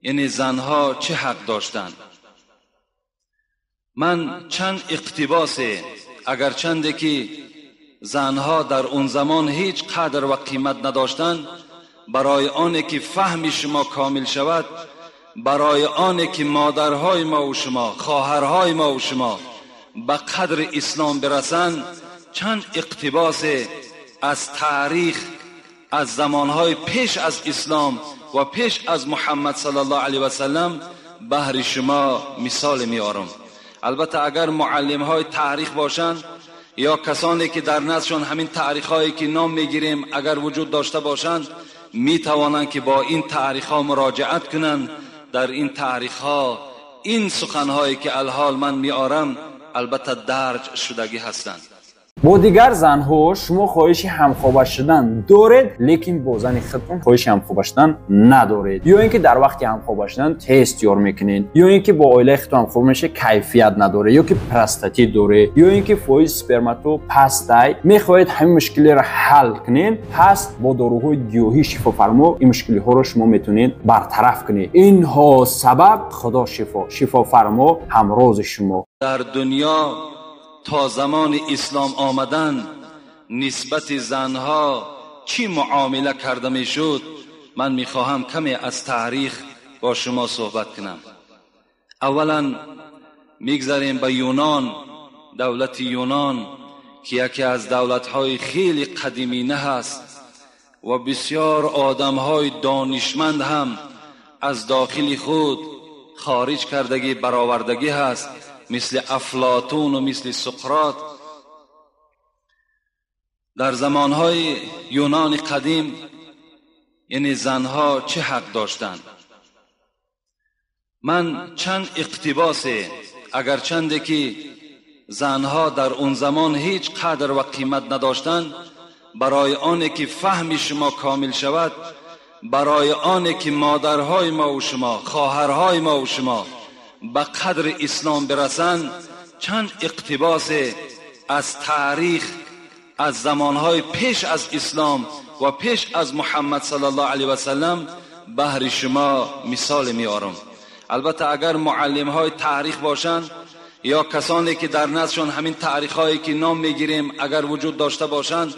یعنی زنها چه حق داشتند. من چند اقتباس، اگرچند که زنها در اون زمان هیچ قدر و قیمت نداشتند، برای آن که فهم شما کامل شود، برای آن که مادرهای ما و شما، خواهرهای ما و شما به قدر اسلام برسند، چند اقتباس از تاریخ از زمانهای پیش از اسلام و پیش از محمد صلی الله علیه و سلم بهر شما مثال میارم. البته اگر معلم های تاریخ باشند یا کسانی که در نزدشان همین تاریخ هایی که نام میگیریم اگر وجود داشته باشند، میتوانند که با این تاریخ ها مراجعت کنند. در این تاریخ ها این سخن هایی که الحال من میارم البته درج شدگی هستند. Бо дигар занҳо шумо хоҳиши ҳамхоба шудан доред, лекин бо зани худтон хоҳиши ҳамхоба шудан надоред, ё ин ки дар вақти ҳамхоба шудан тест ёр мекунед, ё ин ки бо оилаи худтон ҳамхоба мешавед, кайфият надоред, ё ки простатит доред, ё ин ки фоизи спермато пастай. Мехоҳед ҳамин мушкилиро ҳал кунед, пас бо доруҳои гиёҳии шифофармо ин мушкилиҳоро шумо метавонед бартараф кунед. Инҳо сабаб Худо шифо, шифофармо ҳамрози шумо. Дар дунё تا زمان اسلام آمدن نسبت زنها چی معامله کرده میشد، من میخواهم کمی از تاریخ با شما صحبت کنم. اولا میگذریم به یونان، دولت یونان که یکی از دولت‌های خیلی قدیمی نه هست و بسیار آدم‌های دانشمند هم از داخل خود خارج کردگی برآوردگی هست، مثل افلاطون و مثل سقراط. در زمانهای یونان قدیم یعنی زنها چه حق داشتند. من چند اقتباس، اگرچند که زنها در اون زمان هیچ قدر و قیمت نداشتند، برای آن که فهم شما کامل شود، برای آن که مادرهای ما و شما، خواهرهای ما و شما به قدر اسلام برسند، چند اقتباس از تاریخ از زمانهای پیش از اسلام و پیش از محمد صلی الله علیه و سلم بهر شما مثال میارم. البته اگر معلم های تاریخ باشند یا کسانی که در نزدشان همین تاریخ هایی که نام میگیریم اگر وجود داشته باشند،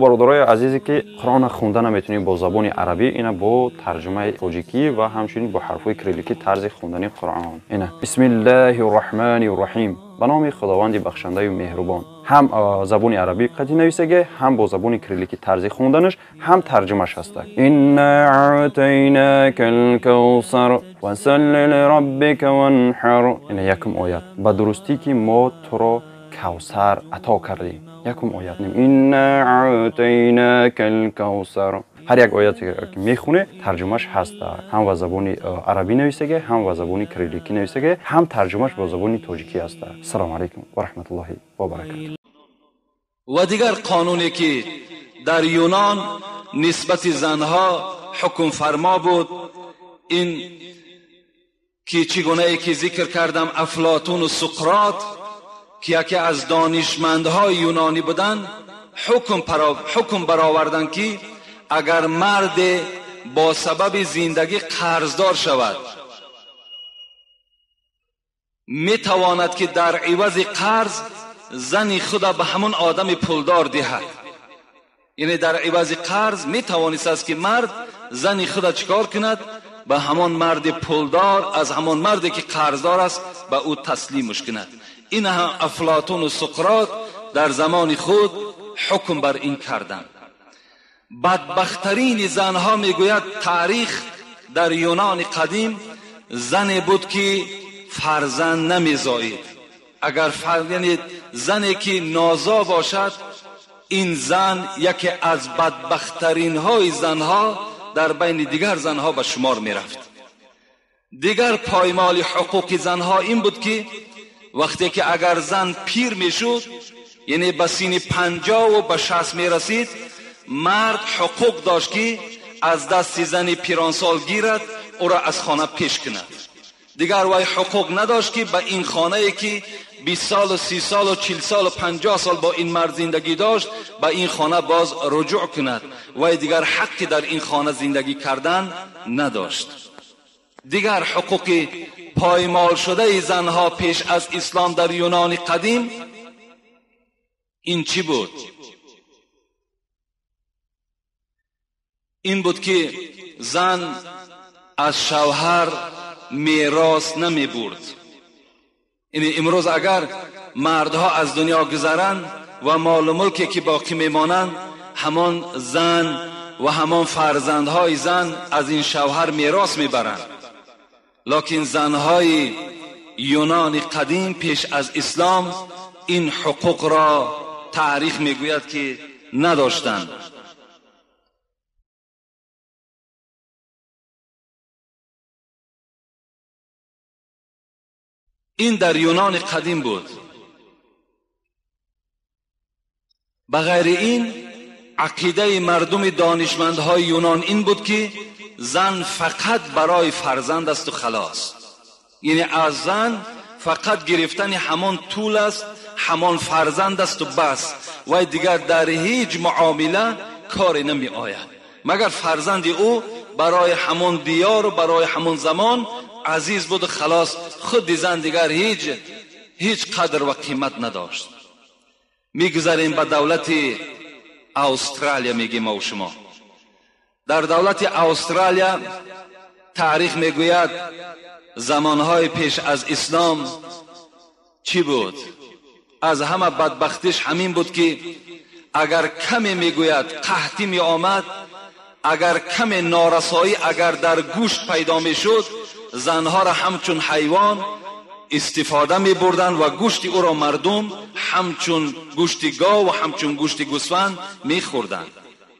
бародарои азизе ки Қуръонро хонда наметавонед бо забони арабӣ, ина бо тарҷумаи тоҷикӣ ва ҳамчунин бо ҳарфҳои кирилликӣ тарзи хондани Қуръон. Ина: Бисмиллаҳи рраҳмани рраҳим, ба номи Худованди бахшандаю меҳрубон. Ҳам забони арабӣ қатъи нависаге, ҳам бо забони кирилликӣ тарзи хонданаш, ҳам тарҷумаш ҳаста. Инна аътайнака лкавсар фасалли лираббика ванҳар. Ина якум оят: ба дурустӣ ки мо туро Кавсар ато кардем. Якум оят: инна аътайнака лкавсар. Ҳар як ояте ки мехоне, тарҷумаш ҳаста, ҳам ба забони арабӣ нависаге, ҳам ба забони кирилликӣ нависаге, ҳам тарҷумаш бо забони тоҷикӣ ҳаста. Ассалому алайкум ва раҳматуллоҳи ва баракату. و دیگر قانونی که در یونان نسبت زنها حکم فرما بود، این که چگونه ای که ذکر کردم افلاطون و سقراط که یکی از دانشمندهای یونانی بودند، حکم برآوردند که اگر مرد با سبب زندگی قرضدار شود، میتواند که در عوض قرض زن خود به همون آدم پولدار دهد. یعنی در عوض قرض میتوانست است که مرد زن خود چیکار کند؟ به همان مرد پولدار، از همان مردی که قرضدار است به او تسلیمش کند. این هم افلاطون و سقراط در زمان خود حکم بر این کردند. بدبخترین زنها، میگوید تاریخ، در یونان قدیم زنی بود که فرزند نمیزایید. اگر یعنی زنی که نازا باشد، این زن یکی از بدبخترین های زنها در بین دیگر زنها به شمار میرفت. دیگر پایمال حقوق زنها این بود که وقتی که اگر زن پیر میشد، یعنی به سین 50 و به 60 میرسید، مرد حقوق داشت که از دست زن پیرانسال گیرد، او را از خانه پیش کند. دیگر وی حقوق نداشت که به این خانه ای که 20 سال و 30 سال و 40 سال و 50 سال با این مرد زندگی داشت، به این خانه باز رجوع کند. وی دیگر حقی در این خانه زندگی کردن نداشت. دیگر حقوق پایمال شده زنها پیش از اسلام در یونان قدیم این چی بود؟ این بود که زن از شوهر میراث نمی برد. یعنی امروز اگر مردها از دنیا گذرند و مال و ملکی که باقی میمانند، همان زن و همان فرزندهای زن از این شوهر میراث میبرند. لکن زنهای یونان قدیم پیش از اسلام این حقوق را تاریخ میگوید که نداشتند. این در یونان قدیم بود. بغیر این عقیده مردم دانشمندهای یونان این بود که زن فقط برای فرزند است و خلاص. یعنی از زن فقط گرفتن همان طول است، همان فرزند است و بس، و دیگر در هیچ معامله کاری نمی آید، مگر فرزند او برای همان دیار و برای همان زمان عزیز بود و خلاص. خود زن دیگر هیچ قدر و قیمت نداشت. میگذریم به دولت استرالیا. میگیم ما و شما در دولت استرالیا تاریخ میگوید زمانهای پیش از اسلام چی بود؟ از همه بدبختیش همین بود که اگر کمی میگوید قحطی می آمد، اگر کم نارسایی اگر در گوشت پیدا میشد، زنها را همچون حیوان استفاده می بردن و گوشت او را مردم همچون گوشت گاو و همچون گوشت گوسفند می خوردن.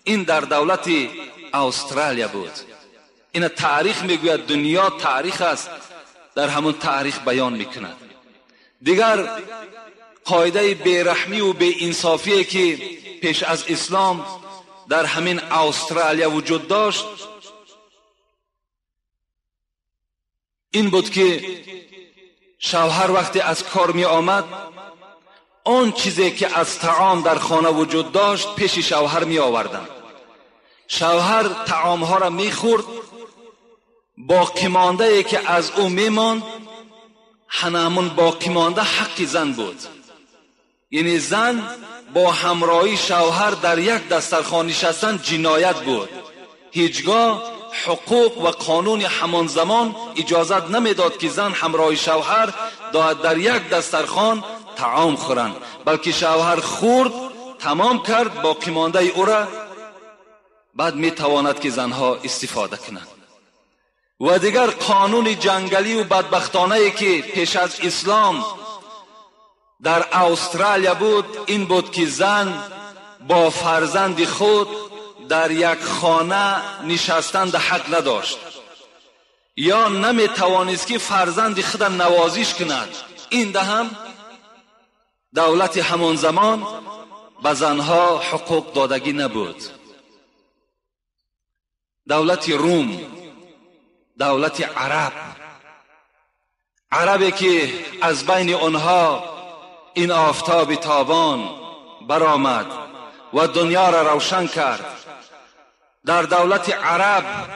این در دولت استرالیا بود. این تاریخ میگوید، دنیا تاریخ است، در همون تاریخ بیان میکند. دیگر قاعده بیرحمی و بی‌انصافی که پیش از اسلام در همین استرالیا وجود داشت این بود که شوهر وقتی از کار می آمد، آن چیزی که از طعام در خانه وجود داشت پیش شوهر می آوردن. شوهر طعامها را می خورد، باقی مانده ای که از او می ماند هنمون باقی مانده حق زن بود. یعنی زن با همراهی شوهر در یک دسترخوان نشستن جنایت بود. هیچگاه حقوق و قانون همان زمان اجازت نمیداد که زن همراه شوهر در یک دسترخوان طعام خورند، بلکه شوهر خورد تمام کرد، باقی مانده او را بعد میتواند که زنها استفاده کنند. و دیگر قانون جنگلی و بدبختانه که پیش از اسلام در استرالیا بود این بود که زن با فرزند خود در یک خانه نشستن در حق نداشت، یا نمی توانست که فرزند خود نوازش کند. این ده هم دولت همان زمان به زنها حقوق دادگی نبود. دولت روم، دولت عرب، عربی که از بین آنها این آفتاب تابان برآمد و دنیا را روشن کرد، در دولت عرب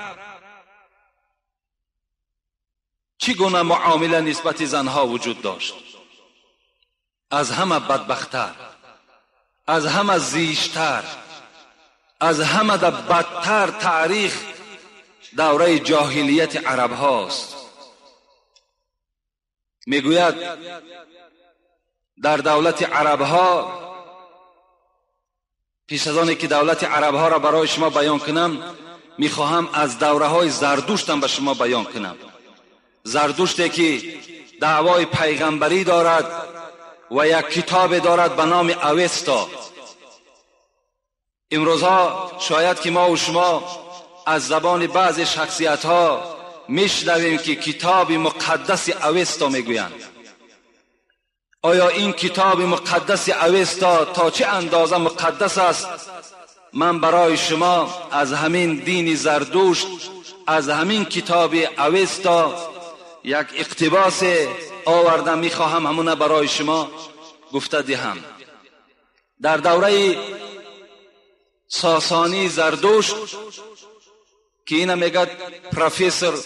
چگونه معامله نسبت زنها وجود داشت؟ از همه بدبختتر، از همه زیشتر، از همه بدتر تاریخ دوره جاهلیت عرب هاست. میگوید در دولت عرب ها، پیش از آن که دولت عرب ها را برای شما بیان کنم، میخواهم از دوره های زردشت به شما بیان کنم. زردشتی که دعوای پیغمبری دارد و یک کتاب دارد به نام اوستا. امروزها شاید که ما و شما از زبان بعض شخصیت ها میشنویم که کتاب مقدس اوستا میگویند. آیا این کتاب مقدس اوستا تا چه اندازه مقدس است؟ من برای شما از همین دین زردشت، از همین کتاب اوستا یک اقتباس آوردم، میخواهم همون برای شما گفته دهم. در دوره ساسانی زردشت که اینه میگه پروفسور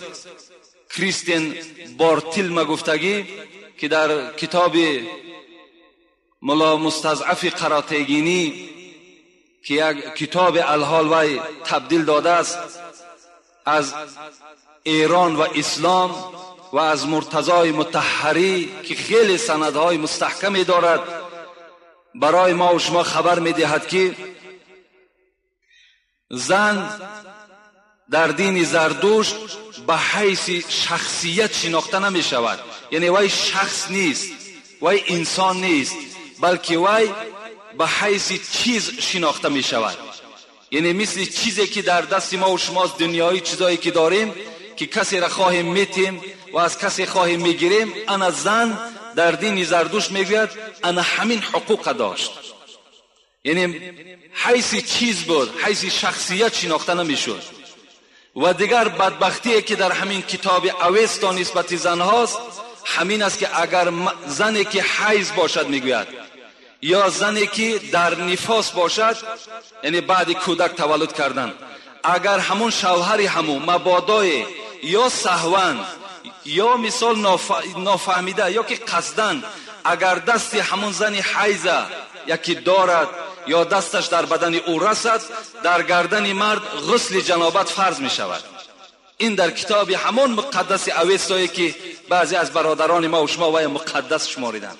کریستین بارتیلما گفتگی که در کتاب ملا مستضعف قراتگینی که یک کتاب الحال وی تبدیل داده است از ایران و اسلام و از مرتضای مطهری که خیلی سندهای مستحکمی دارد، برای ما و شما خبر میدهد که زن در دین زردشت به حیث شخصیت شناخته نمی شود. یعنی وی شخص نیست، وی انسان نیست، بلکه وی به حیث چیز شناخته می شود. یعنی مثل چیزی که در دست ما و شماست، دنیایی چیزایی که داریم که کسی را خواهیم میتیم و از کسی خواهیم میگیریم، انا زن در دین زردشت میگوید انا همین حقوق داشت. یعنی حیث چیز بود، حیث شخصیت شناخته نمیشد. و دیگر بدبختی که در همین کتاب اوستا نسبت زن هاست همین است که اگر زنی که حیض باشد میگوید یا زنی که در نفاس باشد، یعنی بعد کودک تولد کردن، اگر همون شوهر همون مبادای یا سهون یا مثال نافهمیده یا که قصدن اگر دست همون زن حیض یکی دارد یا دستش در بدن او رسد، در گردن مرد غسل جنابت فرض می شود. این در کتاب همون مقدس اوستایی که بعضی از برادران ما و شما وی مقدس شماریدند.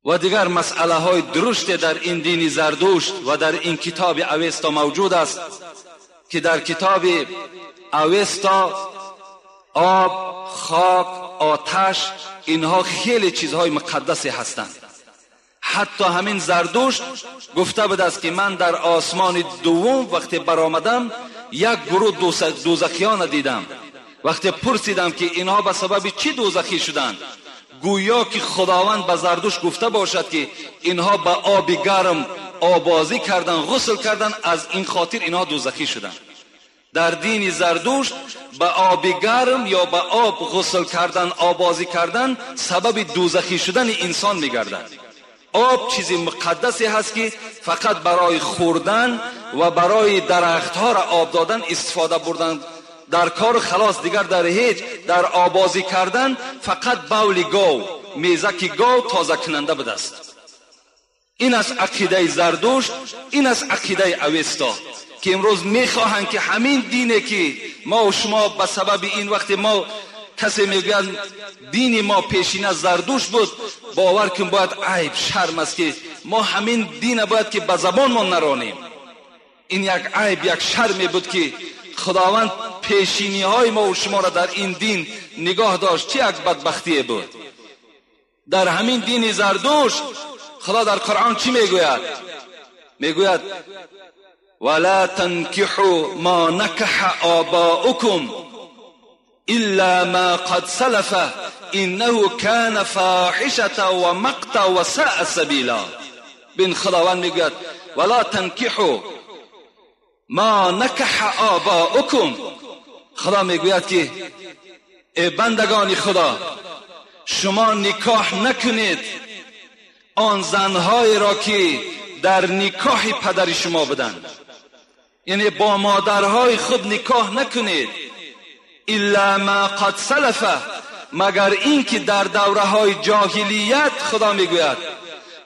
و دیگر مسئله های درشت در این دین زردشت و در این کتاب اوستا موجود است که در کتاب اوستا آب، خاک، آتش، اینها خیلی چیزهای مقدسی هستند. حتی همین زردشت گفته بود است که من در آسمان دوم وقتی برآمدم یک گروه دوزخیان دیدم. وقتی پرسیدم که اینها به سبب چی دوزخی شدند، گویا که خداوند به زردشت گفته باشد که اینها به آب گرم آبازی کردن، غسل کردن، از این خاطر اینها دوزخی شدند. در دین زردشت به آب گرم یا به آب غسل کردن، آبازی کردن سبب دوزخی شدن انسان میگردد. آب چیز مقدسی هست که فقط برای خوردن و برای درختها را آب دادن استفاده بردن در کار خلاص، دیگر در هیچ. در آبازی کردن فقط بول گاو، میزک گاو تازه کننده بوده است. این از عقیده زردشت، این از عقیده اوستا که امروز میخواهند که همین دینه که ما و شما به سبب این وقت ما کسی میگوید دین ما پیشینه زردشت بود، باور کن باید عیب شرم است که ما همین دین باید که به زبان ما نرانیم. این یک عیب، یک شرمی بود که خداوند پیشینی های ما و شما را در این دین نگاه داشت. چه یک بدبختی بود. در همین دین زردشت خدا در قرآن چی میگوید؟ میگوید ولا تنكحوا ما نكح آباؤكم إلا ما قد سلف إنه كان فاحشة ومقتا وساء سبيلا. بین خداوند میگوید ولا تنكحوا ما نکح آباؤکم. خدا میگوید که ای بندگان خدا، شما نکاح نکنید آن زنهای را که در نکاح پدر شما بودند، یعنی با مادرهای خود نکاح نکنید. الا ما قد سلف، مگر این که در دوره های جاهلیت خدا میگوید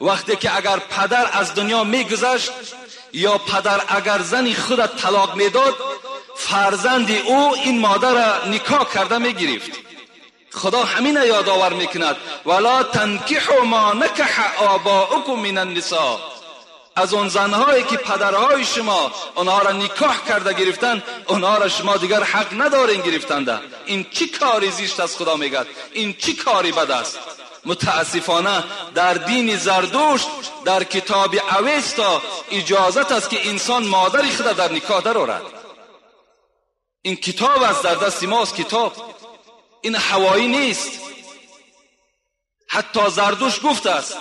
وقتی که اگر پدر از دنیا میگذشت یا پدر اگر زنی خود طلاق میداد، فرزند او این مادر را نکاح کرده میگرفت. خدا همین یادآور میکند ولا تنکحوا ما نکح آباؤکم من النساء. از اون زنهایی که پدرهای شما آنها را نکاح کرده گرفتن، آنها را شما دیگر حق ندارین گرفتنده. این چی کاری زشت است؟ خدا میگه این چی کاری بد است. متاسفانه در دین زردشت در کتاب اوستا اجازت است که انسان مادر خود در نکاح درآورد. این کتاب است، در دست ماست کتاب، این هوایی نیست. حتی زردشت گفت است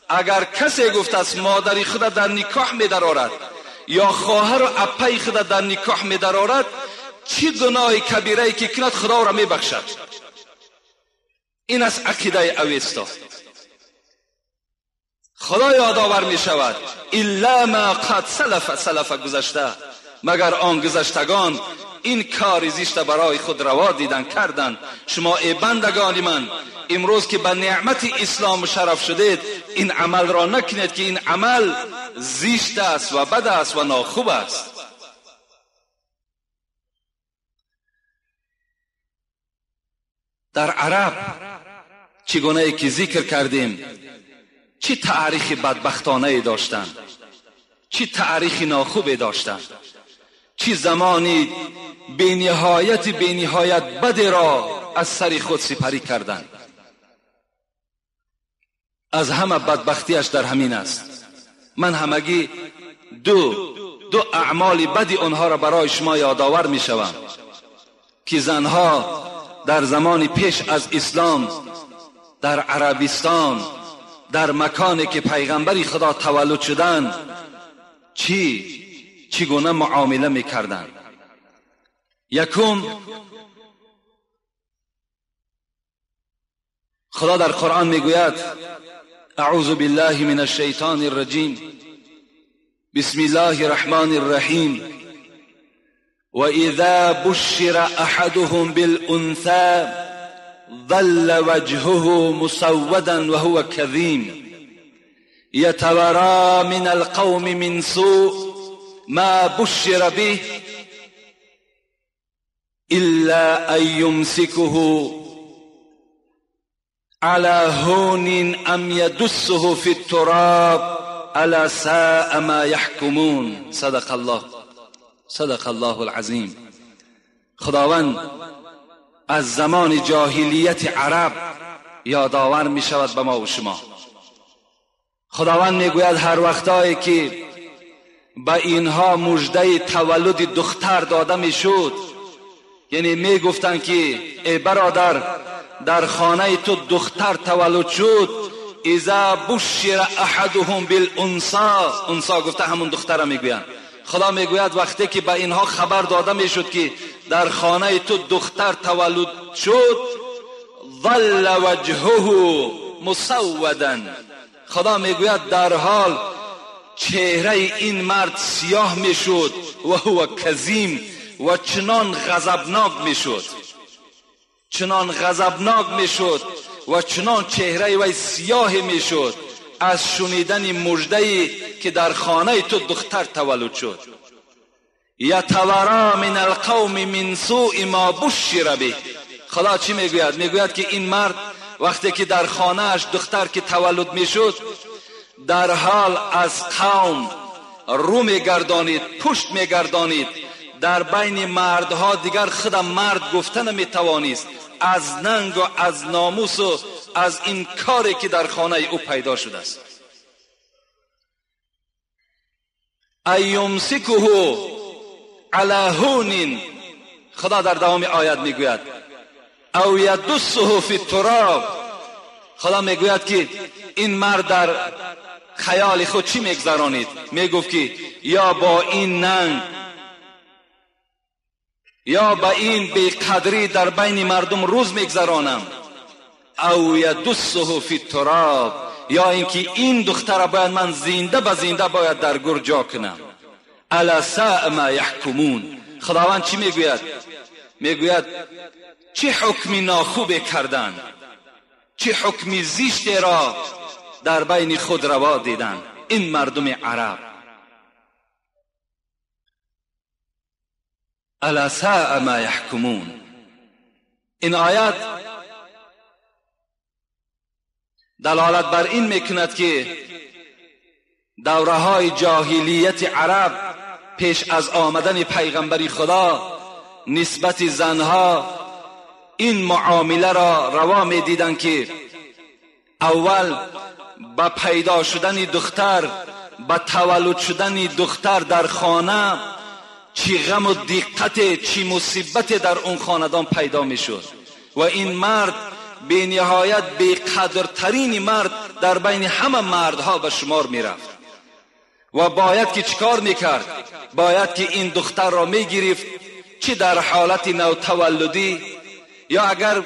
اگر کسی گفت است مادری خود در نکاح می درآورد یا خواهر و اپای خود در نکاح می درآورد، چی گناه کبیره که کند خدا را می بخشد. این از عقیده اوستا. خدا یادآور می شود الا ما قد سلف، سلف گذشته، مگر آن گذشتگان این کار زشت برای خود روا دیدن کردند. شما ای بندگان من، امروز که به نعمت اسلام مشرف شدید این عمل را نکنید که این عمل زشت است و بد است و ناخوب است. در عرب چگونه ای که ذکر کردیم چه تاریخ بدبختانه داشتند، چه تاریخ ناخوبی داشتند، چه زمانی بی نهایت بد را از سر خود سپری کردند. از همه بدبختیش در همین است. من همگی دو اعمال بدی آنها را برای شما یادآور می شوم که زنها در زمان پیش از اسلام در عربستان، در مکانی که پیغمبر خدا تولد شدند، چگونه معامله میکردند. یکم، خدا در قرآن میگوید: اعوذ بالله من الشیطان الرجیم، بسم الله الرحمن الرحیم، وإذا بشر أحدهم بالأنثى ظل وجهه مسودا وهو كظيم يتوارى من القوم من سوء ما بشر به إلا أن يمسكه على هون أم يدسه في التراب ألا ساء ما يحكمون. صدق الله، صدق الله العظیم. خداوند از زمان جاهلیت عرب یادآور می شود به ما و شما. خداوند میگوید هر وقتایی که به اینها مژده تولد دختر داده میشد، یعنی میگفتند که ای برادر در خانه تو دختر تولد شد، اذا بشر احدهم بالانثى، انثی گفته همون دختر را میگویند. خدا میگوید وقتی که به اینها خبر داده میشد که در خانه تو دختر تولد شد، ظل وجهه مسودا، خدا میگوید در حال چهره این مرد سیاه میشد و هو کظیم، و چنان غضبناک میشد، چنان غضبناک میشد و چنان چهره وی سیاه میشد از شنیدن مژده‌ای که در خانه تو دختر تولد شد. یتورا من القوم من سوء ما بشر به. خدا چی میگوید؟ میگوید که این مرد وقتی که در خانهش دختر که تولد میشد، در حال از قوم رو میگردانید، پشت میگردانید، در بین مردها دیگر خودم مرد گفته نمیتوانست، از ننگ و از ناموس و از این کاری که در خانه او پیدا شده است. ایمسکه علی هون، خدا در دوام آیت میگوید او یدسه فی التراب. خدا میگوید که این مرد در خیال خود چی میگذرانید؟ میگفت که یا با این ننگ یا با این بیقدری در بین مردم روز میگذرانم، او یدسه فی التراب، یا اینکه این دختر باید من زنده به زنده باید در گور جا کنم. الا ساء ما یحکمون. خداوند چی میگوید؟ میگوید چه حکمی ناخوب کردن، چه حکمی زشت را در بین خود روا دیدن این مردم عرب. الا ساء ما یحکمون. این آیت دلالت بر این میکند که دوره‌های جاهلیت عرب پیش از آمدن پیغمبر خدا نسبت زنها این معامله را روا میدیدند که اول با پیدا شدن دختر، با تولد شدن دختر در خانه چی غم و دقت، چی مصیبت در اون خاندان پیدا میشد و این مرد بی نهایت بی قدرترین مرد در بین همه مردها به شمار میرفت و باید که چیکار میکرد؟ باید که این دختر را میگرفت، چی در حالت نوتولدی یا اگر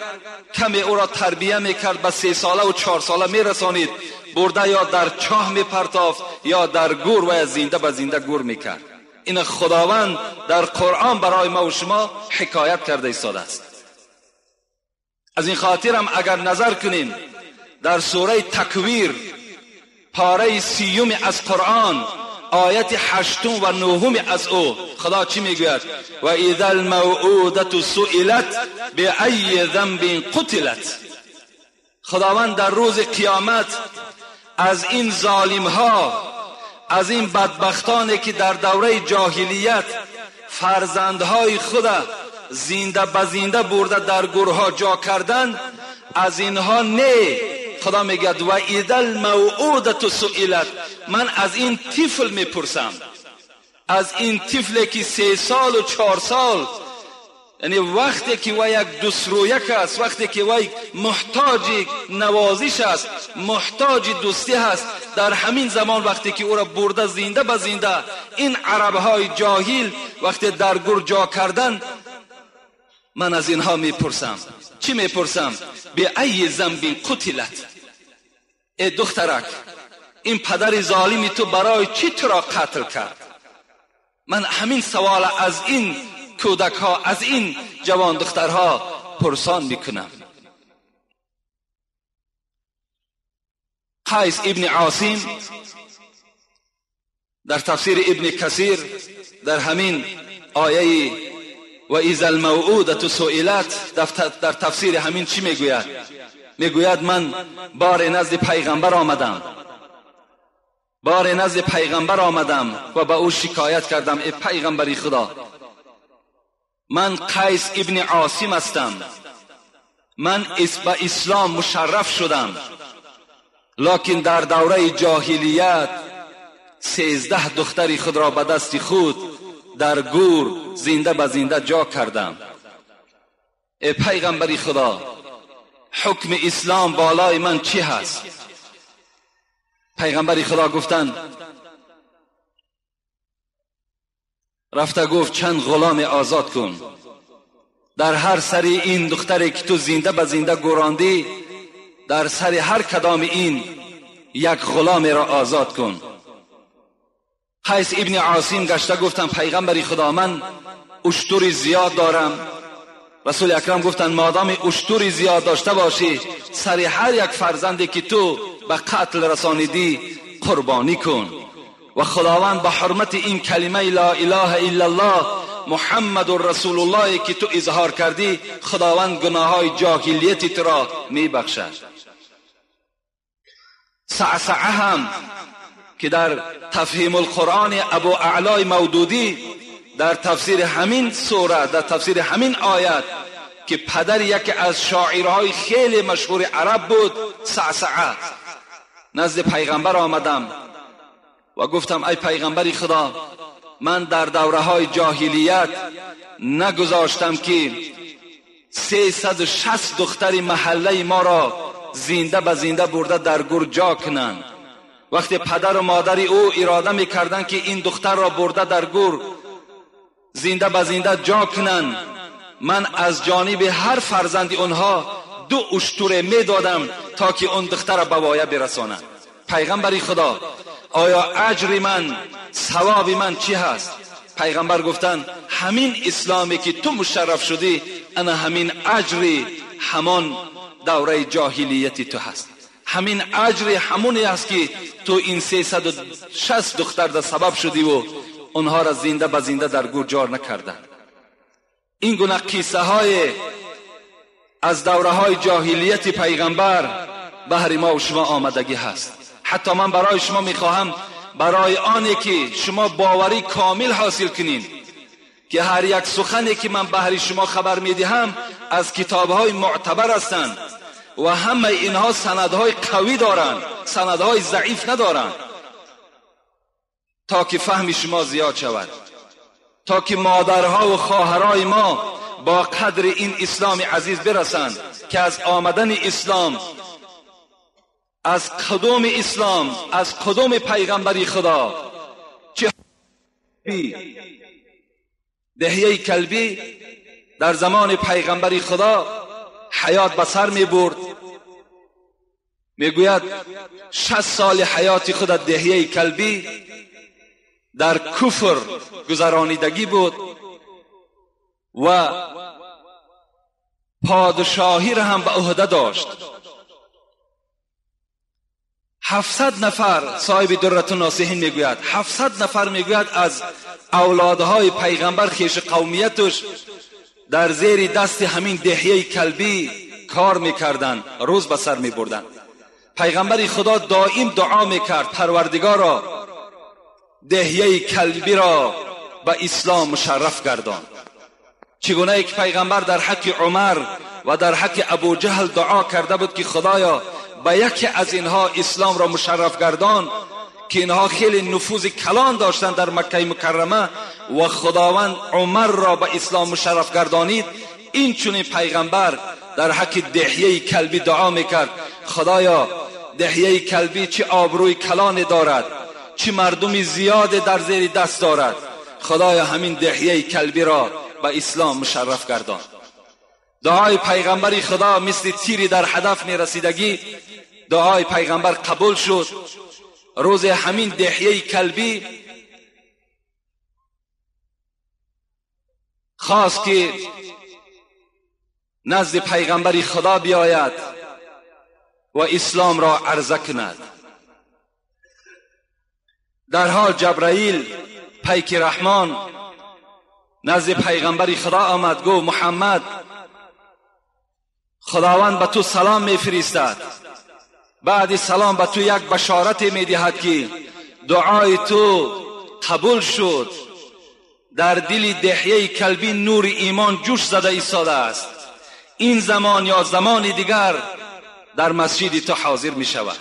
کمی او را تربیه میکرد به 3 ساله و 4 ساله میرسانید، برده یا در چاه میپرتافت یا در گور و زنده به زنده گور میکرد. این خداوند در قرآن برای ما و شما حکایت کرده ایستاده است. از این خاطر هم اگر نظر کنیم در سوره تکویر پاره 30 از قرآن آیت 8 و 9 از او خدا چی میگوید؟ و اذا الموءودة سئلت بأی ذنب قتلت. خداوند در روز قیامت از این ظالم ها، از این بدبختانی که در دوره جاهلیت فرزندهای خود زنده به زنده برده در گورها جا کردن، از اینها نه. خدا میگه و اذا الموءودة سئلت، من از این طفل میپرسم، از این طفلی که 3 سال و 4 سال، یعنی وقتی که وی یک دوسترویک است، وقتی که وی محتاج نوازش است، محتاج دوستی هست، در همین زمان وقتی که او را برده زنده به زنده این عربهای جاهل وقتی در گور جا کردن، من از اینها میپرسم. چی میپرسم؟ به ای ذنب قتلت. ای دخترک، این پدر ظالمی تو برای چی تو را قتل کرد؟ من همین سوال از این کودک ها، از این جوان دخترها پرسان میکنم. قیس ابن عاصم در تفسیر ابن کثیر در همین آیه و اذا الموءودة سئلت در تفسیر همین چی میگوید؟ میگوید من بار نزد پیغمبر آمدم، بار نزد پیغمبر آمدم و به او شکایت کردم، ای پیغمبری خدا، من قیس ابن عاصم هستم، من به اسلام مشرف شدم، لکن در دوره جاهلیت 13 دختری خود را به دست خود در گور زنده به زنده جا کردم. ای پیغمبری خدا، حکم اسلام بالای من چی هست؟ پیغمبری خدا گفتند، رفته گفت چند غلام آزاد کن، در هر سر این دختری که تو زنده به زنده گوراندی، در سر هر کدام این یک غلام را آزاد کن. قیس ابن عاصم گشته گفتم پیغمبری خدا، من اشتری زیاد دارم. رسول اکرم گفتند مادام اشتری زیاد داشته باشی، سر هر یک فرزندی که تو به قتل رسانیدی قربانی کن. و خداوند به حرمت این کلمه لا اله الا الله محمد رسول الله که تو اظهار کردی، خداوند گناههای جاهلیت تو را میبخشد. صعصعه هم که در تفهیم القرآن ابو اعلای مودودی در تفسیر همین سوره، در تفسیر همین آیت که پدر یکی از شاعرهای خیلی مشهور عرب بود، صعصعه، نزد پیغمبر آمدم و گفتم ای پیغمبر خدا، من در دوره های جاهلیت نگذاشتم که 360 دختر محله ما را زنده به زنده برده در گور جا کنند. وقتی پدر و مادر او اراده میکردند که این دختر را برده در گور زنده به زنده جا کنند، من از جانب هر فرزند آنها 2 اشتر میدادم تا که اون دختر را به وایه برسانند. پیغمبر خدا، آیا اجر من، ثواب من چی هست؟ پیغمبر گفتند همین اسلامی که تو مشرف شدی، انا همین اجر همان دوره جاهلیت تو هست، همین اجر همونی است که تو این 360 دختر در سبب شدی و آنها را زنده به زنده در گور جار نکردند. این گونه قصه های از دوره های جاهلیت پیغمبر بهر ما و شما آمدگی هست. حتی من برای شما میخواهم، برای آنی که شما باوری کامل حاصل کنین که هر یک سخنی که من بهر شما خبر میدهم از کتابهای معتبر هستند و همه اینها سندهای قوی دارند، سندهای ضعیف ندارند، تا که فهم شما زیاد شود، تا که مادرها و خواهرای ما با قدر این اسلام عزیز برسند که از آمدن اسلام، از قدوم اسلام، از قدوم پیغمبری خدا، چه دهیه کلبی در زمان پیغمبری خدا حیات به سر می برد. میگوید 60 سال حیات خود دهیه کلبی در کفر گذرانیدگی بود و پادشاهی را هم به عهده داشت. 700 نفر صاحب درة الناصحین میگوید، 700 نفر میگوید از اولادهای پیغمبر خیش قومیتش در زیر دست همین دحیه کلبی کار میکردند، روز به سر میبردند. پیغمبر خدا دائم دعا میکرد پروردگارا دحیه کلبی را به اسلام مشرف گردان. چگونه یک پیغمبر در حق عمر و در حق ابو جهل دعا کرده بود که خدایا به یکی از اینها اسلام را مشرف گردان، که اینها خیلی نفوذ کلان داشتند در مکه مکرمه و خداوند عمر را به اسلام مشرف گردانید. این چنین پیغمبر در حق دحیه کلبی دعا میکرد خدایا دحیه کلبی چه آبروی کلان دارد، چه مردم زیاد در زیر دست دارد، خدایا همین دحیه کلبی را به اسلام مشرف گردان. دعای پیغمبر خدا مثل تیری در هدف میرسیدگی، دعای پیغمبر قبول شد. روز همین دحیه کلبی خواست که نزد پیغمبر خدا بیاید و اسلام را عرضه کند. در حال جبرائیل پیک رحمان نزد پیغمبر خدا آمد، گفت محمد خداوند به تو سلام میفرستد، بعد سلام به تو یک بشارت میدهد که دعای تو قبول شد. در دل دحیه کلبی نور ایمان جوش زده ایستاده است، این زمان یا زمان دیگر در مسجد تو حاضر می شود.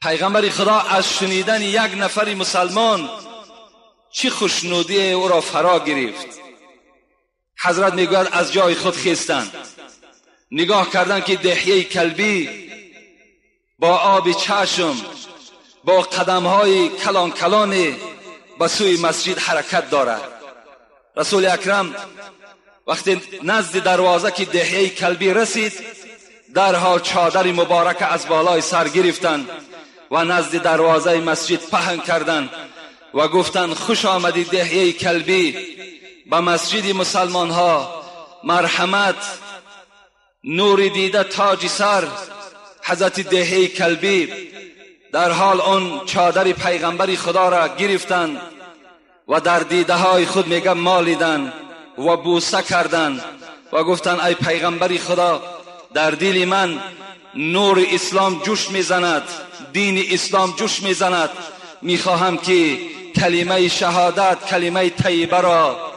پیغمبر خدا از شنیدن یک نفر مسلمان چه خوشنودی او را فرا گرفت. حضرت میگوید از جای خود خیستند، نگاه کردند که دحیه کلبی با آب چشم، با قدمهای کلان کلان به سوی مسجد حرکت دارد. رسول اکرم وقتی نزد دروازه که دحیه کلبی رسید، درحال چادر مبارک از بالای سر گرفتند و نزد دروازه مسجد پهن کردند و گفتند خوش آمدی دحیه کلبی به مسجد مسلمان ها، مرحمت، نور دیده تاج سر. حضرت دحیه کلبی در حال آن چادر پیغمبر خدا را گرفتند و در دیده های خود میگه مالیدند و بوسه کردند و گفتند ای پیغمبر خدا، در دل من نور اسلام جوش میزند، دین اسلام جوش میزند، میخواهم که کلمه شهادت، کلمه طیبه را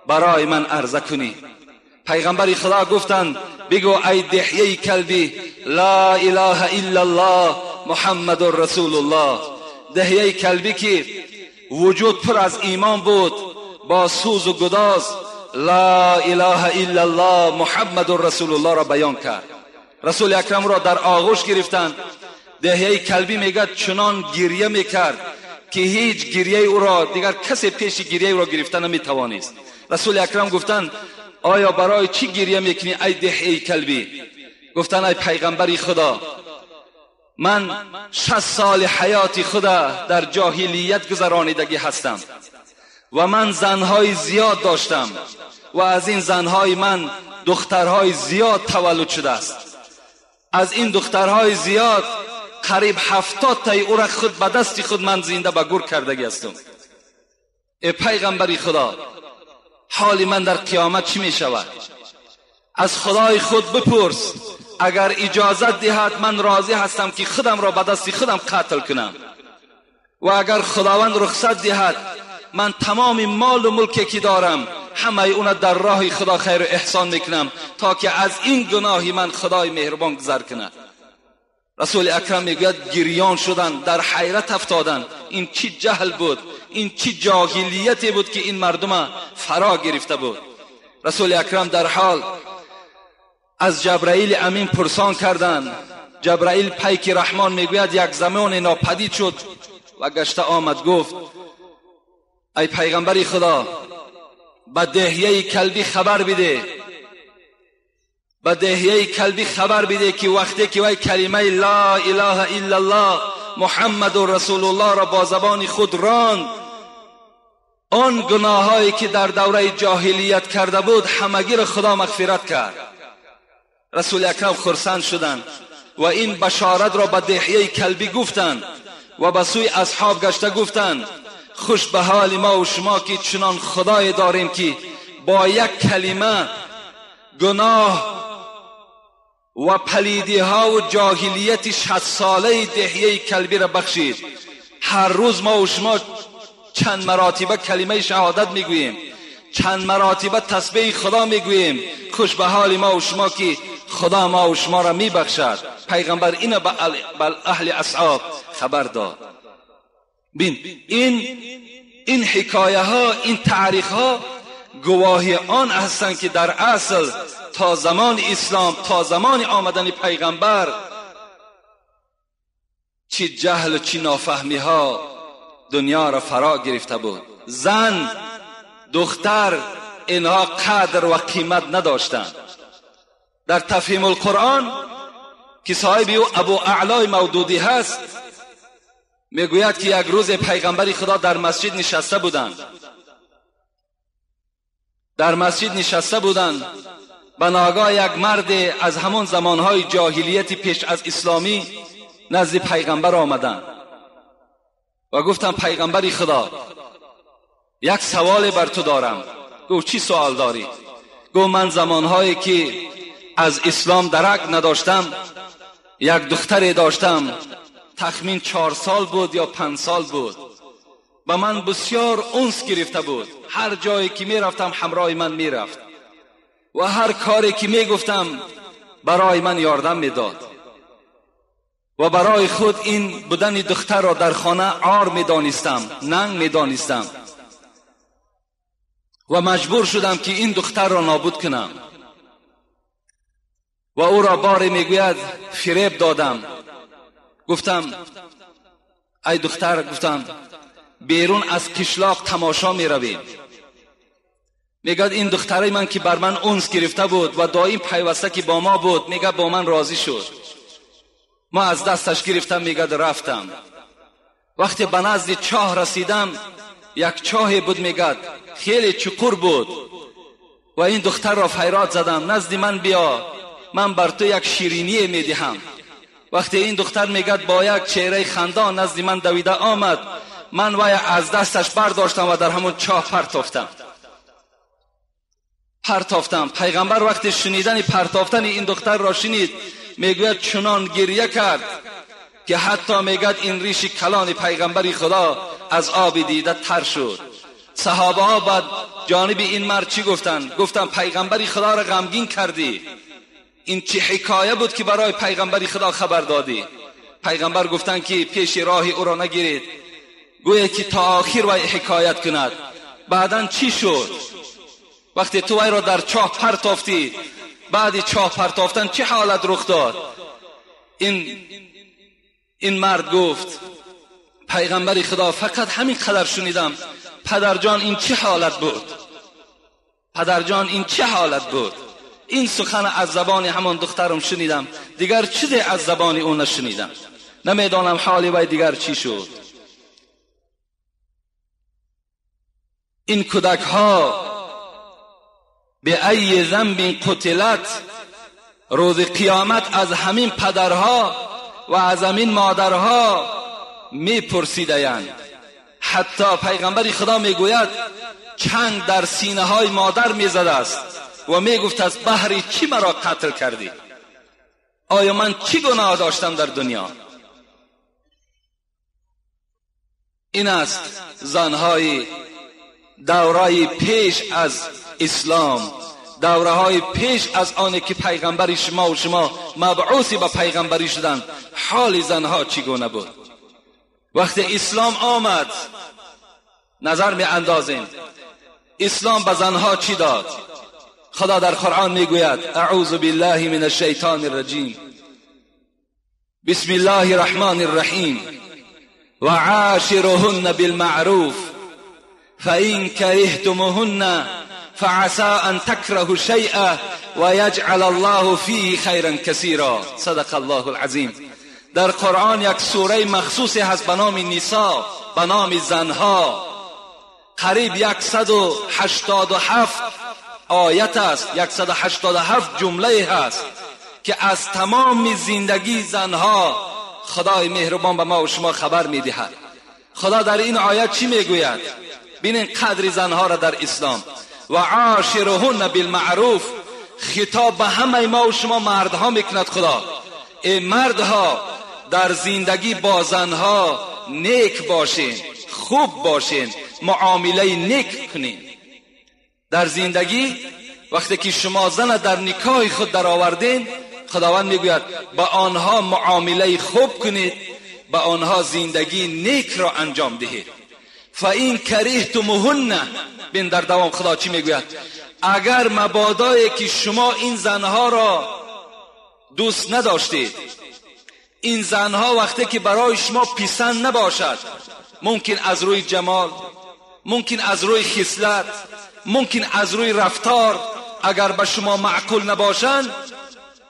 برای من عرضه کنی. پیغمبر خدا گفتند بگو ای دحیه کلبی لا اله الا الله محمد رسول الله. دحیه کلبی که وجود پر از ایمان بود، با سوز و گداز لا اله الا الله محمد رسول الله را بیان کرد. رسول اکرم را در آغوش گرفتند. دحیه کلبی میگه چنان گریه میکرد که هیچ گریه او را دیگر کسی پیش گریه او را گرفته نمیتوانست. رسول اکرم گفتند آیا برای چی گریه میکنی ای دحیه کلبی؟ گفتند ای پیغمبر خدا، من 60 سال حیات خدا در جاهلیت گذرانیدگی هستم و من زنهای زیاد داشتم و از این زنهای من دخترهای زیاد تولد شده است. از این دخترهای زیاد قریب 70 تای او را خود به دست خود من زنده به گور کردگی هستم. ای پیغمبر خدا، حال من در قیامت چی می شود؟ از خدای خود بپرس، اگر اجازت دهد من راضی هستم که خودم را به دست خودم قتل کنم، و اگر خداوند رخصت دهد من تمام مال و ملکی که دارم همه اون در راه خدا خیر و احسان میکنم تا که از این گناهی من خدای مهربان گذر کند. رسول اکرم میگوید گریان شدن، در حیرت افتادن، این چی جهل بود، این چی جاهلیتی بود که این مردم فرا گرفته بود. رسول اکرم در حال از جبرائیل امین پرسان کردند. جبرائیل پیک رحمان میگوید یک زمان ناپدید شد و گشته آمد، گفت ای پیغمبر خدا، به دحیه کلبی خبر بده، به دحیه کلبی خبر بده که وقتی که وی کلمه لا اله الا الله محمد رسول الله را با زبان خود راند، آن گناهایی که در دوره جاهلیت کرده بود همگی را خدا مغفرت کرد. رسول اکرم خرسند شدند و این بشارت را به دحیه کلبی گفتند و به سوی اصحاب گشته گفتند خوش به حال ما و شما که چنان خدای داریم که با یک کلمه گناه و پلیدی ها و جاهلیت 60 ساله دحیه کلبی را بخشید. هر روز ما و شما چند مراتبه کلمه شهادت میگوییم، چند مراتبه تسبیح خدا میگوییم. خوش به حال ما و شما که خدا ما و شما را میبخشد. پیغمبر اینو به اهل اصحاب خبر داد. بین این حکایه ها، این تاریخ ها گواهی آن هستند که در اصل تا زمان اسلام، تا زمان آمدن پیغمبر، چی جهل و چی نافهمی ها دنیا را فرا گرفته بود. زن، دختر، اینها قدر و قیمت نداشتند. در تفهیم القرآن که صاحب او ابو اعلای مودودی هست میگوید که یک روز پیغمبر خدا در مسجد نشسته بودند. در مسجد نشسته بودند، به ناگاه یک مرد از همان زمانهای جاهلیت پیش از اسلامی نزد پیغمبر آمدند و گفتم پیغمبر خدا یک سوال بر تو دارم. گفت چی سوال داری؟ گفت من زمانهایی که از اسلام درک نداشتم یک دختری داشتم، تخمین 4 سال بود یا 5 سال بود، به من بسیار انس گرفته بود. هر جایی که میرفتم همراه من میرفت و هر کاری که میگفتم برای من یاردم میداد و برای خود این بودن دختر را در خانه عار میدانستم، ننگ میدانستم و مجبور شدم که این دختر را نابود کنم. و او را باری میگوید فریب دادم، گفتم ای دختر، گفتم بیرون از کشلاق تماشا میرویم. میگه این دختره من که بر من انس گرفته بود و دائم پیوسته که با ما بود، میگه با من راضی شد، ما از دستش گرفتم، میگه رفتم. وقتی به نزد چاه رسیدم، یک چاه بود، میگه خیلی چقور بود و این دختر را فریاد زدم نزد من بیا، من بر تو یک شیرینی میدهم. وقتی این دختر میگه با یک چهره خندان نزد من دویده آمد، من وی از دستش برداشتم و در همون چاه پرتافتم. پیغمبر وقتی شنیدن پرتافتن این دختر را شنید، میگوید چنان گریه کرد که حتی میگد این ریش کلان پیغمبر خدا از آب دیده تر شد. صحابه ها بعد جانب این مرد چی گفتن؟ گفتن پیغمبر خدا را غمگین کردی، این چه حکایه بود که برای پیغمبر خدا خبر دادی؟ پیغمبر گفتن که پیش راه او را نگیرید، گویا که تا آخر وی حکایت کند. بعدا چی شد؟ وقتی تو وی را در چاه پرتافتی، بعد چاه پرتافتن چه حالت رخ داد؟ این مرد گفت پیغمبر خدا فقط همین قدر شنیدم، پدرجان این چه حالت بود؟ پدرجان این چه حالت بود؟ این سخن از زبان همان دخترم شنیدم، دیگر چیزی از زبان او نشنیدم، نمیدانم حالی وی دیگر چی شد. این کودک ها به ای ذنب قتلت، روز قیامت از همین پدرها و از همین مادرها میپرسیدند. حتی پیغمبر خدا میگوید چنگ در سینه های مادر میزده است و میگفت از بهر چی مرا قتل کردی؟ آیا من چی گناه داشتم در دنیا؟ این است زنهای دورای پیش از اسلام، دوره های پیش از آن که پیغمبر شما و شما مبعوثی به پیغمبری شدند، حال زنها چگونه بود؟ وقتی اسلام آمد نظر می اندازیم اسلام به زنها چی داد؟ خدا در قرآن میگوید اعوذ بالله من الشیطان الرجیم، بسم الله الرحمن الرحیم، و عاشرهن بالمعروف فإن كرهتموهن فعسى أن تكرهوا شيئا ويجعل الله فيه خيرا كثيرا. صدق الله العظیم. در قرآن یک سوره مخصوصی هست به نام نساء، به نام زنها. қариб 187 оят аст, 187 ҷумлае ҳаст ки аз тамоми зиндагии занҳо худои меҳрубон ба ма ва шумо хабар медиҳад. Худо дар ин оят чӣ мегӯяд? Бинин қадри занҳоро дар ислом. Ва عاشرهن بالمعروف, خطاب به همه ما و شما مردها میکند خدا. ای مردها، در زندگی با زنها نیک باشین، خوب باشین، معامله نیک کنین. در زندگی وقتی که شما زن در نکاح خود در آوردین، خداوند میگوید با آنها معامله خوب کنید، با آنها زندگی نیک را انجام دهید. فإن كرهتموهن, بین در دوام خدا چی میگوید؟ اگر مبادایی که شما این زنها را دوست نداشتید، این زنها وقتی که برای شما پسند نباشد، ممکن از روی جمال، ممکن از روی خصلت، ممکن از روی رفتار، اگر به شما معقول نباشند،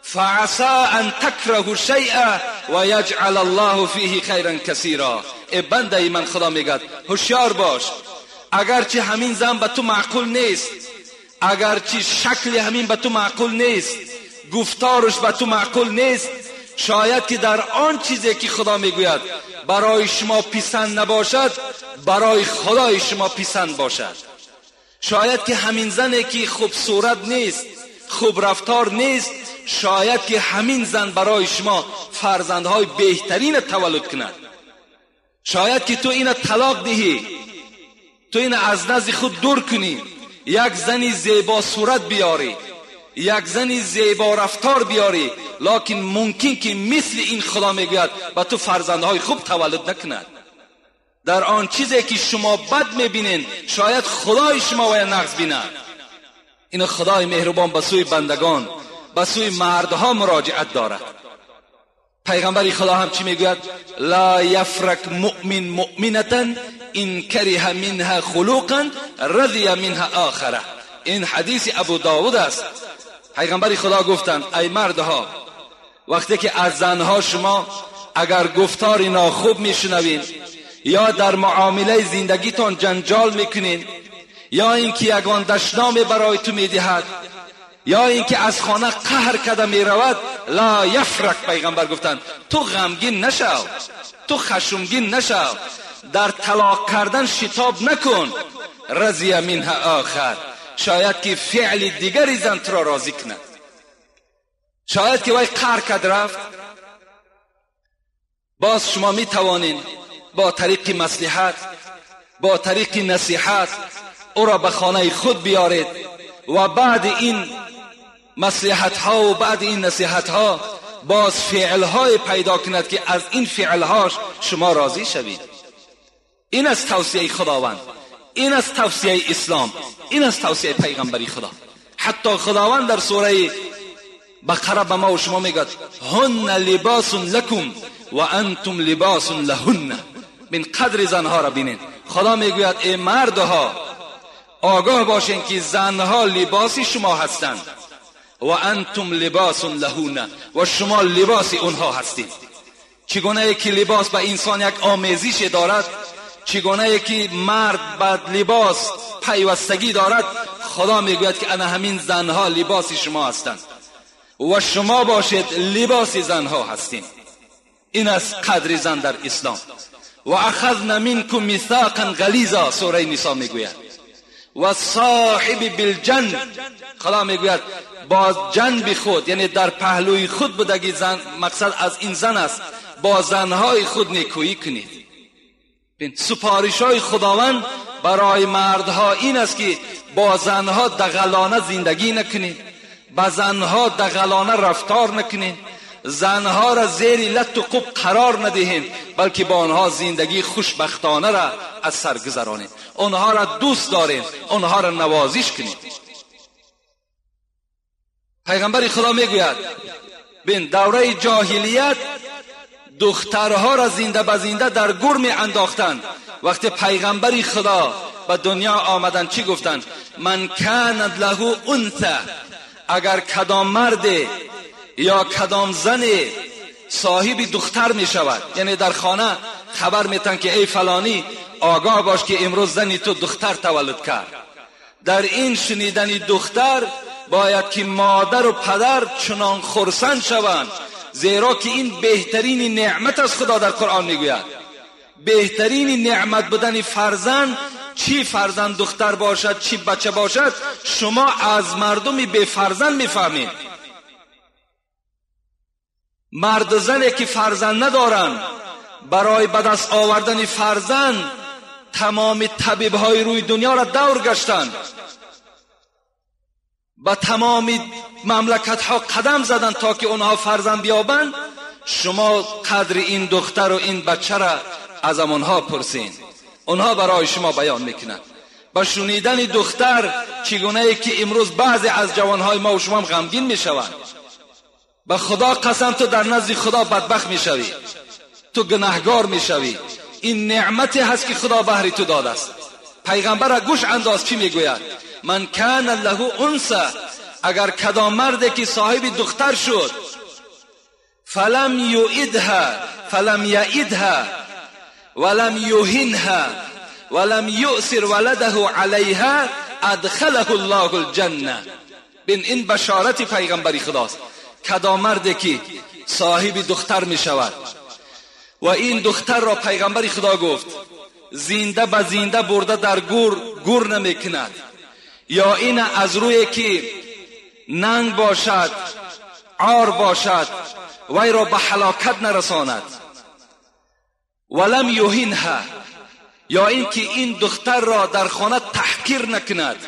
فعسى ان تكرهوا شيئا ويجعل الله فيه خيرا كثيرا. ای بنده من، خدا میگد هوشیار باش، اگرچه همین زن به تو معقول نیست، اگرچه شکل همین به تو معقول نیست، گفتارش به تو معقول نیست، شاید که در آن چیزی که خدا میگوید برای شما پسند نباشد، برای خدای شما پسند باشد. شاید که همین زنی که خوب صورت نیست، خوب رفتار نیست، شاید که همین زن برای شما فرزندهای بهترین تولد کند. شاید که تو اینو طلاق دهی، تو اینو از نزد خود دور کنی، یک زنی زیبا صورت بیاری، یک زنی زیبا رفتار بیاری، لکن ممکن که مثل این خدا میگوید با تو فرزندهای خوب تولد نکند. در آن چیزی که شما بد میبینین، شاید خدای شما وی نغز بیند. این خدای مهربان به سوی بندگان، به سوی مردها مراجعت دارد. پیغمبر خدا هم چی میگوید؟ لا يفرق مؤمن مؤمنة إن كره منها خلقا رضي منها آخر. این حدیث ابو داود است. پیغمبر خدا گفتند ای مردها، وقتی که از زنها شما اگر گفتار ناخوب میشنوین، یا در معامله زندگیتان جنجال میکنین، یا اینکه یگان دشنام برای تو میدهد، یا اینکه از خانه قهر کرده میرود، لا يفرق، پیغمبر گفتند تو غمگین نشو، تو خشمگین نشو، در طلاق کردن شتاب نکن. رضي منها آخر، شاید که فعل دیگری زن تو را راضی کند. شاید که وی قهر کرد رفت، باز شما می توانین با طریق مصلحت، با طریق نصیحت او را به خانه خود بیارید و بعد این مصلحت ها و بعد این نصیحت ها باز فعل های پیدا کند که از این فعل هاش شما راضی شوید. این از توصیه خداوند، این از توصیه اسلام، این از توصیه پیغمبری خدا. حتی خداوند در سوره بقره به ما و شما میگد هن لباس لكم وأنتم لباس لهن. بین قدر زنها را بینین. خدا میگوید ای مردها، آگاه باشین که زنها لباس شما هستند وأنتم لباس لهن، و شما لباس اونها هستید. چگونه که لباس به انسان یک آمیزش دارد، چگونه که مرد به لباس پیوستگی دارد، خدا میگوید که انا همین زنها لباس شما هستند و شما باشید لباس زنها هستید. این از قدر زن در اسلام. وأخذن منكم ميثاقا غليظا، سوره نساء میگوید. والصاحب بالجنب، خدا میگوید با جنب خود، یعنی در پهلوی خود بودگی زن، مقصد از این زن است، با زنهای خود نیکویی کنید. سپارش های خداوند برای مردها این است که با زنها دغلانه زندگی نکنید، با زنها دغلانه رفتار نکنید، زنها را زیر لت و قب قرار ندهین، بلکه با آنها زندگی خوشبختانه را از سر گذرانید، آنها را دوست دارین، آنها را نوازش کنید. پیغمبر خدا میگوید بین دوره جاهلیت دخترها را زنده به زنده در گور می انداختند. وقتی پیغمبر خدا به دنیا آمدن چی گفتند؟ من كانت له أنثى، اگر کدام مرد یا کدام زن صاحب دختر می شود، یعنی در خانه خبر میتن که ای فلانی آگاه باش که امروز زنی تو دختر تولد کرد. در این شنیدن دختر باید که مادر و پدر چنان خرسند شوند، زیرا که این بهترین نعمت از خدا در قرآن میگوید. بهترین نعمت بودن فرزند، چی فرزند دختر باشد چی بچه باشد، شما از مردمی به فرزند میفهمید. مرد و زنی که فرزند ندارند، برای به دست آوردن فرزند تمام طبیب‌های روی دنیا را دور گشتند، به تمام مملکت ها قدم زدند تا که اونها فرزند بیابند. شما قدر این دختر و این بچه را از آنها پرسین، اونها برای شما بیان میکنند. با شنیدن دختر چگونه ای که امروز بعضی از جوانهای ما و شما هم غمگین میشوند، به خدا قسم تو در نزد خدا بدبخت میشوی، تو گناهگار میشوی. این نعمتی هست که خدا بهری تو داده است. پیغمبر را گوش انداز چی میگوید؟ من کان له انثى، اگر کدام مرد که صاحب دختر شد، فلم یعدها فلم یعدها ولم یهنها ولم یؤثر ولده علیها ادخله الله الجنه. بین این بشارت پیغمبری خداست. کدام مرد که صاحب دختر می شود و این دختر را پیغمبر خدا گفت زنده به زنده برده در گور گور نمی کند، یا این از روی که ننگ باشد عار باشد وی را به هلاکت نرساند، ولم یهنها، یا اینکه این دختر را در خانه تحقیر نکند،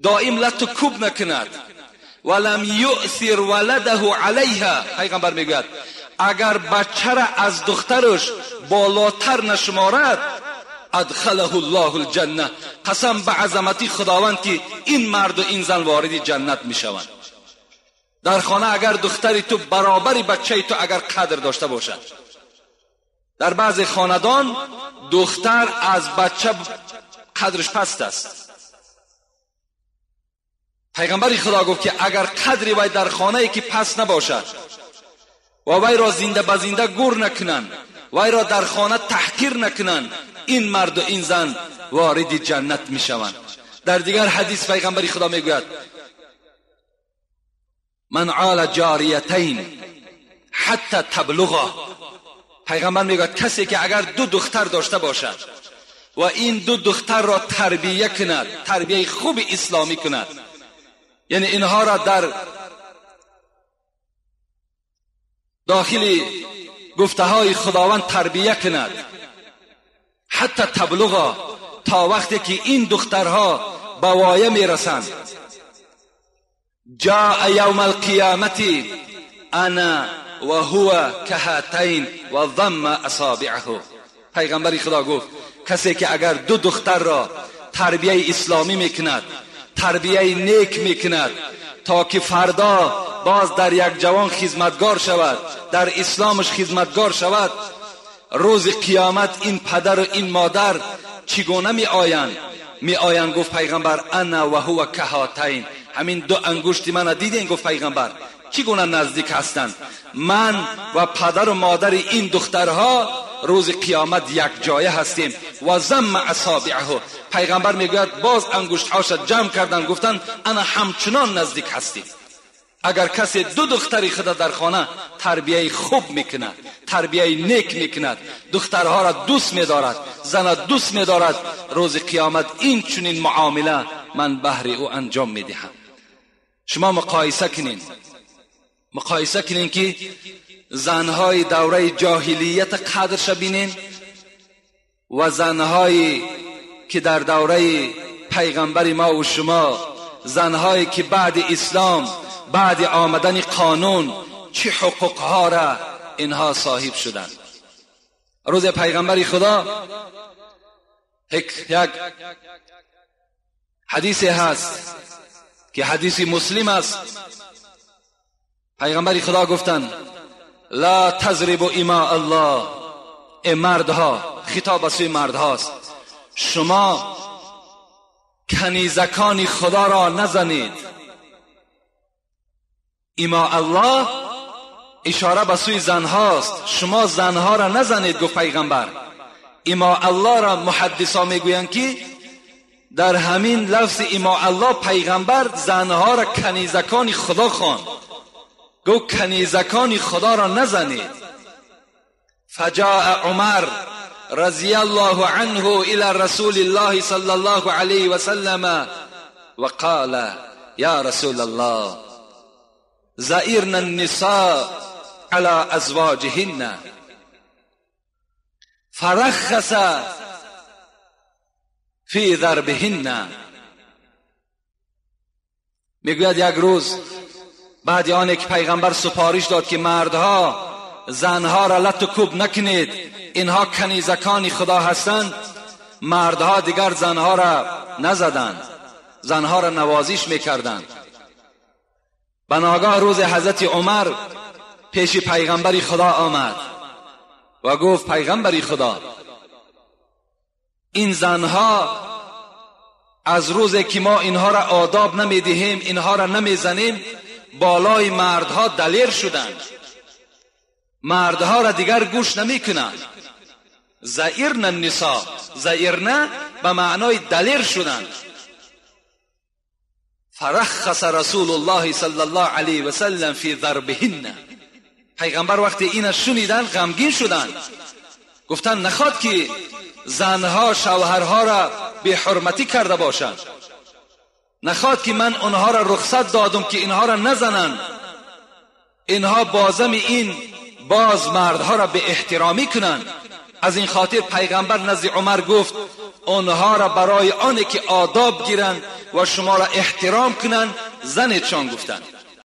دائم لت کوب نکند، ولم یؤثر ولده علیها. پیغمبر میگوید اگر بچه را از دخترش بالاتر نشمارد، ادخله الله الجنه. قسم به عظمتی خداوند که این مرد و این زن وارد جنت میشوند. در خانه اگر دختری تو برابر بچه تو اگر قدر داشته باشد، در بعض خاندان دختر از بچه قدرش پست است. پیغمبر خدا گفت که اگر قدری وی در خانه ای که پس نباشد و وی را زنده به زنده گور نکنند، وی را در خانه تحقیر نکنند، این مرد و این زن وارد جنت میشوند. در دیگر حدیث پیغمبر خدا میگوید من عال جاریتین حتی تبلغا. پیغمبر میگوید کسی که اگر دو دختر داشته باشد و این دو دختر را تربیه کند، تربیه خوب اسلامی کند، یعنی اینها را در داخل گفته های خداوند تربیه کند، حتی تبلغا، تا وقتی که این دخترها به وایه میرسند، جاء یوم القیامت انا و هو کهاتین و ضم اصابعه. پیغمبر خدا گفت کسی که اگر دو دختر را تربیه اسلامی میکند، تربیه نیک میکند، تا که فردا باز در یک جوان خدمتگار شود، در اسلامش خدمتگار شود، روز قیامت این پدر و این مادر چگونه می آیند؟ می آیند گفت پیغمبر انا و هو کهاتین. همین دو انگشت من دیدین؟ گفت پیغمبر چگونه نزدیک هستند؟ من و پدر و مادر این دخترها روز قیامت یک جایه هستیم. و ضم اصابعه. پیغمبر میگوید باز انگشتهاش جمع کردن، گفتن انا همچنان نزدیک هستیم. اگر کسی دو دختری خود در خانه تربیه خوب میکند، تربیه نیک میکند، دخترها را دوست میدارد، زن دوست میدارد، روز قیامت این چنین معامله من بهر او انجام میدهم. شما مقایسه کنین، مقایسه کنین که زنهای دوره جاهلیت قدرش بینین و زنهایی که در دوره پیغمبر ما و شما، زنهایی که بعد اسلام، بعد آمدن قانون، چه حقوقها را اینها صاحب شدند. روز پیغمبر خدا یک حدیث هست که حدیث مسلم است. پیغمبر خدا گفتند لا تضربوا اماء الله. ای مردها، خطاب سوی مردهاست، شما کنیزکان خدا را نزنید. اماء الله اشاره به سوی زنهاست، شما زنها را نزنید. گفت پیغمبر Има Аллоҳ را محدثا میگویند که در همین لفظ اما الله پیغمبر زنها را کنیزکان خدا خواند. گفت کنیزکان خدا را نزنید. فجاء عمر رضی الله عنه الى رسول الله صلی الله علیه وسلم وقال یا رسول الله زئرن النساء على ازواجهن فرخص فی ضربهن. میگوید یک روز بعد آن که پیغمبر سپارش داد که مردها زنها را لت و کوب نکنید، اینها کنیزکان خدا هستند، مردها دیگر زنها را نزدند، زنها را نوازش میکردند. بناگاه روز حضرت عمر پیش پیغمبر خدا آمد و گفت پیغمبر خدا، این زنها از روزی که ما اینها را آداب نمیدهیم، اینها را نمیزنیم، بالای مردها دلیر شدند، مردها را دیگر گوش نمیکنند. زئرن النساء، زئرن به معنای دلیر شدند. فرخص رسول الله صلی الله علیه و سلم فی ضربهن. پیغمبر وقتی اینا شنیدن غمگین شدند، گفتند نخواد که زنها شوهرها را بی حرمتی کرده باشند، نخواد که من آنها را رخصت دادم که اینها را نزنند، اینها بازم این باز مردها را به احترامی کنند. از این خاطر پیغمبر نزد عمر گفت آنها را برای آن که آداب گیرند و شما را احترام کنند زنیدشان گفتند.